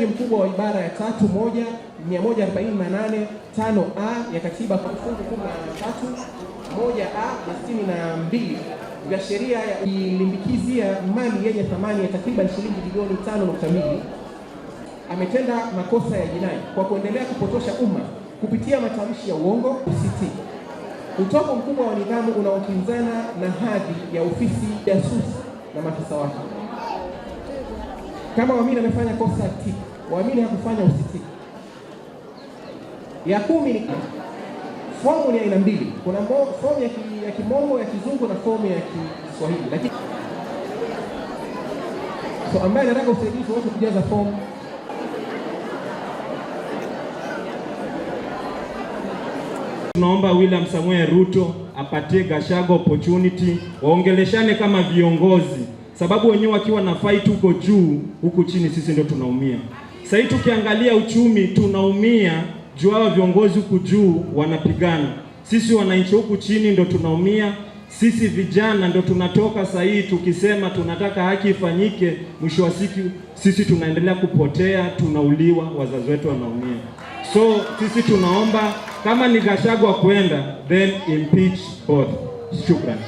Ukiukaji mkubwa wa ibara ya 3(1), 148 5A ya katiba, kifungu 13(1)A na 62 vya sheria ya ilimbikizia mali yenye thamani ya takriban shilingi bilioni 5.2. Ametenda makosa ya jinai kwa kuendelea kupotosha umma kupitia matamshi ya uongo UCT. Utovu mkubwa wa nidhamu unaokinzana na hadhi ya ofisi jasusi na maafisa wake. Kama Waamini amefanya kosa tick, Waamini hakufanya usitick. Ya 10 ni fomu ni aina mbili. Kuna fomu ya Kimombo, ya Kizungu na fomu ya Kiswahili. Lakini so ambaye anataka usaidizi wote kujaza fomu. Tunaomba William Samoei Ruto apatie Gachagua opportunity, waongeleshane kama viongozi, sababu wenyewe wakiwa na fight huko juu, huku chini sisi ndio tunaumia. Sasa hivi tukiangalia uchumi tunaumia juu hawa viongozi huku juu wanapigana, sisi wananchi huku chini ndio tunaumia. Sisi vijana ndio tunatoka sasa hii tukisema tunataka haki ifanyike, mwisho wa siku sisi tunaendelea kupotea, tunauliwa, wazazi wetu wanaumia. So sisi tunaomba kama ni Gachagua kwenda, then impeach both. Shukran.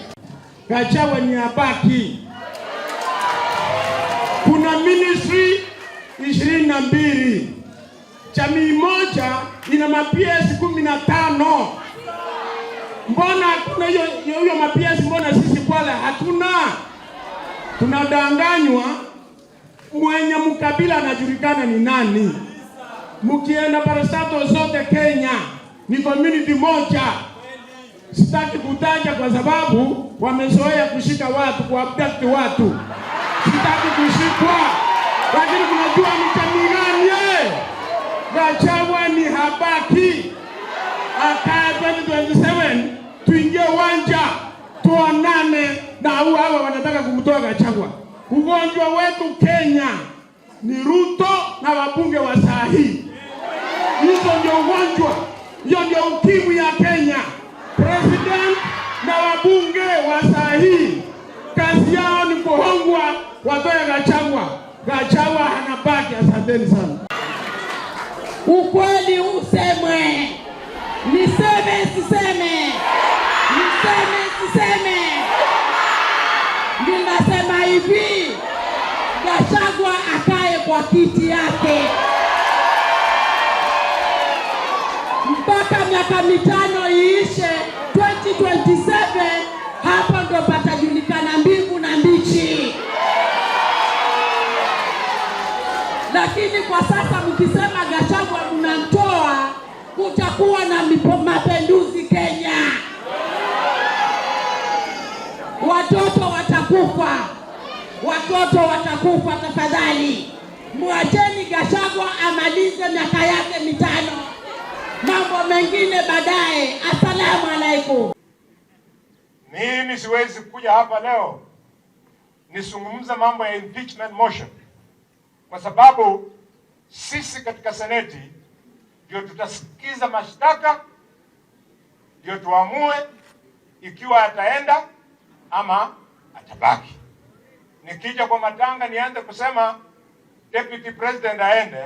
Gachagua ni abaki. Kuna ministry 22. Jamii moja ina ma-PS 15. Mbona hakuna hiyo ma-PS? Mbona sisi Kwale hatuna? Tunadanganywa. Mwenye mkabila anajulikana ni nani? Mkienda parastato zote Kenya ni community moja. Sitaki kutaja kwa sababu wamezoea kushika watu, kuabduct watu. Sitaki kushikwa, lakini kunajua ni jamii gani? Gachagua ni habaki. Akae 2027 tuingie uwanja tuonane na hawa wanataka kumtoa Gachagua. Ugonjwa wetu Kenya ni Ruto na wabunge wa saa hii. Hizo ndio ugonjwa, hiyo ndio ukimwi ya Kenya. President na wabunge wa saa hii kazi yao ni kuhongwa, watoe Gachagua. Gachagua hanabaki. Asanteni sana. Ukweli usemwe, niseme siseme, niseme siseme? Ninasema hivi, Gachagua akae kwa kiti yake mpaka miaka 5 iishe 2027. Hapo ndo patajulikana mbivu na mbichi. Lakini kwa sasa mkisema Gachagua mnamtoa, kutakuwa na mapinduzi Kenya. Watoto watakufa, watoto watakufa. Tafadhali mwacheni Gachagua amalize miaka yake 5, mambo mengine baadaye. Asalamu alaikum. Mimi siwezi kuja hapa leo nisungumze mambo ya impeachment motion, kwa sababu sisi katika seneti ndio tutasikiza mashtaka, ndio tuamue ikiwa ataenda ama atabaki. Nikija kwa matanga nianze kusema deputy president aende,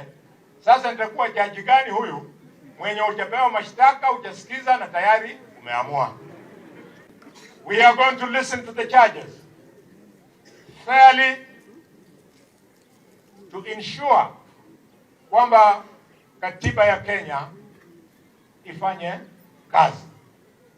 sasa nitakuwa jaji gani huyu mwenye hujapewa mashtaka, hujasikiza na tayari umeamua? We are going to listen to the charges fairly to ensure kwamba katiba ya Kenya ifanye kazi.